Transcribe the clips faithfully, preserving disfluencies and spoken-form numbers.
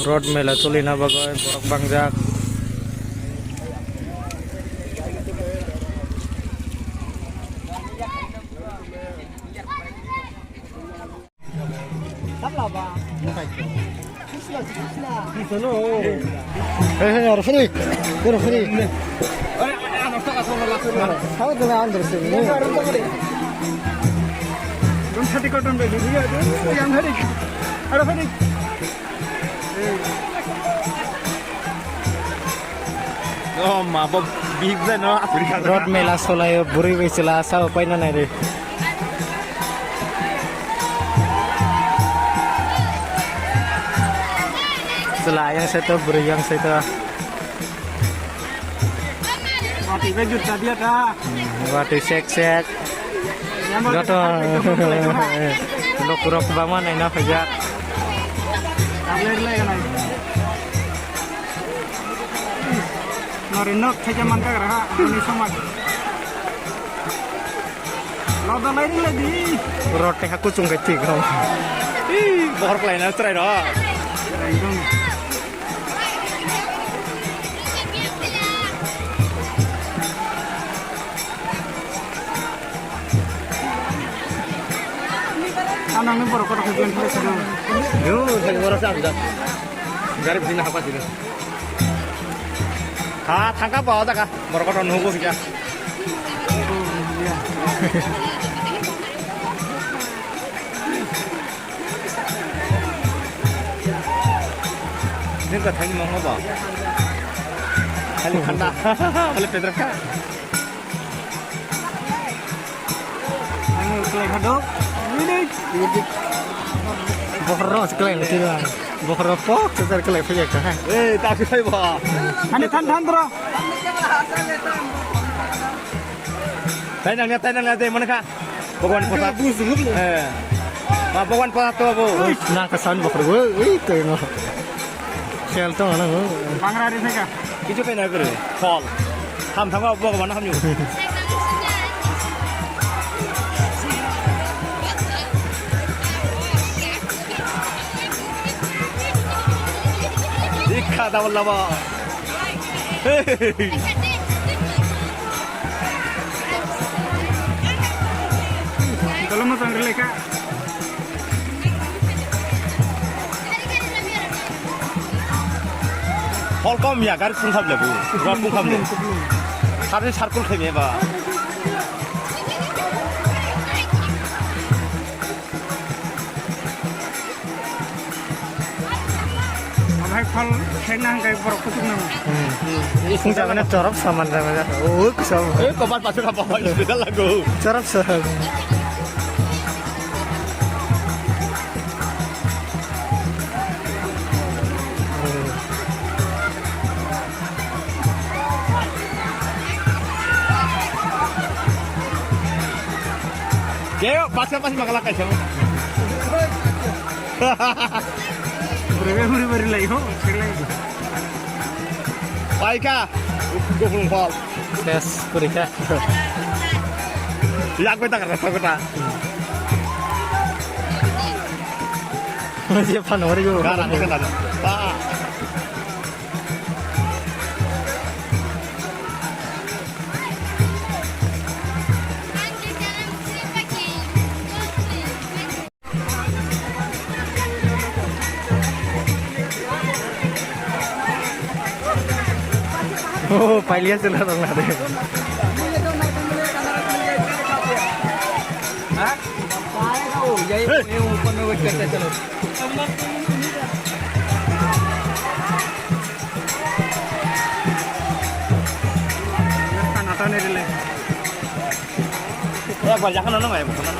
Rot mela choli na bagwi borok bangjak. Hey, hey, aro fini. Aro fini. Sao tu na andar se. Dum sati cotton be, yang hari. Aro fini. Oh, ma, bo big zai no, Africa. Rot mela solai, buri bai sila, sao pai na nai re. Chwla yang saitok, bwrwi yang saitok. Watwi bai jutta dia ta. Hmm, watwi sek sek. Yang bai joto jutta dia ta. Lokurok bama naina phaijak. Tablet lai ganai. Nori nok thaja man ka gra ha, ani samaj. Loda lai ri lai di. Rot tengka kuchung kai thik rong. Ih, bohor klai na chwrai rok. Ekdom. Anang ni borok kotor khe join khlai sino. Yo, sai borok sa amjak. Gari bini hapa sino. Ha, thangka ba da ka. Borok kotor nugo kya. Din ka thani mong ba. Khali khanda. Khali pedra ka. Ang uklai hadok. Ini. Bohor ros klai lagi lah. Bohor pok seser klai punya kah? Eh, tak sih ba. Ani than than bro. Tainang ya, tainang ya, deh, mana kah? Bhagwan Prasad. Eh. Ma Bhagwan Prasad to, bo. Ui, na ka san bokhor bo. Ui, to no. Khel to na bo. Bangra ri thaka. Kichu kai na kare. Phol. Ham thangwa Bhagwan ham nyu. Dikha da wala ba. Hey. Tolong mo tangri leka. Hol kom ya, gari pung kham lebu. Gua pung kham le. Sari sarkul khaime ba. Omo hai phol khaina hwnkhe borok kuchuk nango. Hmm. Sung jagana chorop saman jagana. Oh, kusam. Eh, kobar pasu ka bawa, special lagu. Chorop saman. Keo, pas ka pas makalak kaisa. Beri beri beri lai ho, beri lai. Paika, gopung pal. Ses, kurika. Yak beta kata kata. Masih apa nomor itu? Garang kata. Ah. Oh, pailiya sila rong na de. Ha? Hey. Ekbar jakhano nang ai bukhuna.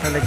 Alek.